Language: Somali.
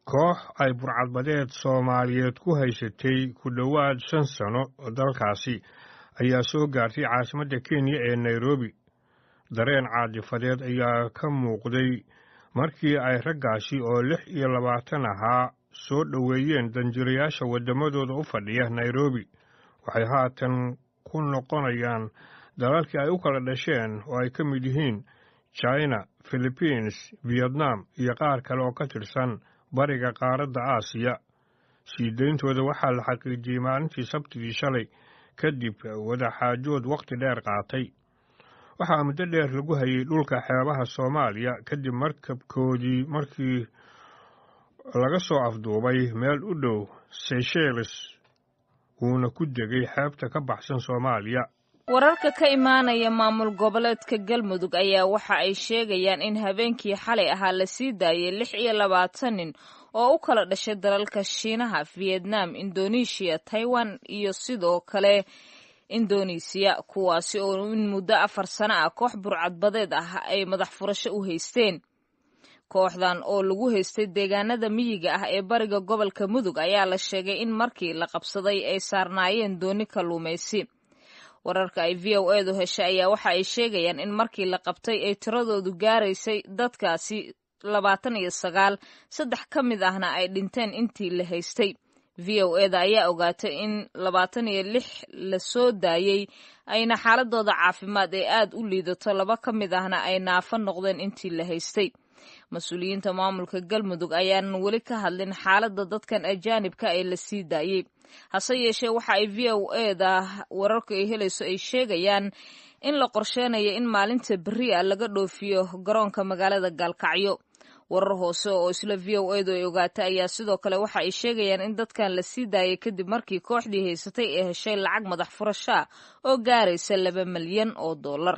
Koox ay burcadbadeed Soomaaliyeed ku haysatay ku dhowaad 5 sano dalkaasi ayaa soo gaartay caasimadda Kenya ee Nairobi. Dareen caadifadeed ayaa ka muuqday markii ay raggaasi oo 26 ahaa soo dhoweeyeen danjirayaasha waddamadooda u fadhiya Nairobi. Waxay haatan ku noqonayaan dalalkii ay u kala dhasheen, oo ay ka mid yihiin China, Philippines, Vietnam iyo qaar kale oo ka tirsan bariga qaaradda Aasiya. Sii deyntooda waxaa la xaqiijiyey maalintii Sabtigii shalay, kadib wadaxaajood wakhti dheer qaatay. Waxaa muddo dheer lagu hayay dhulka xeebaha Soomaaliya, kadib markabkoodii markii laga soo afduubay meel u dhow Seychelles, wuuna ku degay xeebta ka baxsan Soomaaliya. Wararka ka imaanaya maamul goboleedka Galmudug ayaa waxa ay sheegayaan in habeenkii xalay ahaa la sii daayay 26 nin oo u kala dhashay dalalka Shiinaha, Vietnam, Indonesia, Taiwan iyo sidoo kale Indonesiya, kuwaasi oo in muddo 4 sano ah koox burcadbadeed ah ay madax furasho u haysteen. Kooxdan oo lagu haystay deegaanada miyiga ah ee bariga gobolka Mudug ayaa la sheegay in markii la qabsaday ay saarnaayeen dooni kalluumaysi. Wararka ay VOA-du heshay ayaa waxa ay sheegayaan in markii la qabtay ay tiradoodu gaaraysay dadkaasi 29, saddex ka mid ahna ay dhinteen intii la haystay. VOA-da ayaa ogaatay in 26 la soo daayey ayna xaaladooda caafimaad ee aad u liidato, laba ka mid ahna ay naafo noqdeen intii la haystay. Mas-uuliyiinta maamulka Galmudug ayaanan weli ka hadlin xaaladda dadkan ajaanibka ee la sii daayey. Hase yeeshee, waxa ay VOA-da wararku ay helayso ay sheegayaan in la qorsheynayo in maalinta berri ah laga dhoofiyo garoonka magaalada Gaalkacyo. Warar hoose oo isla VOA-du ay ogaatay ayaa sidoo kale waxa ay sheegayaan in dadkan la sii daayay kadib markii kooxdii haysatay ee heshay lacag madax furashaa oo gaaraysa 2 malyan oo dollar.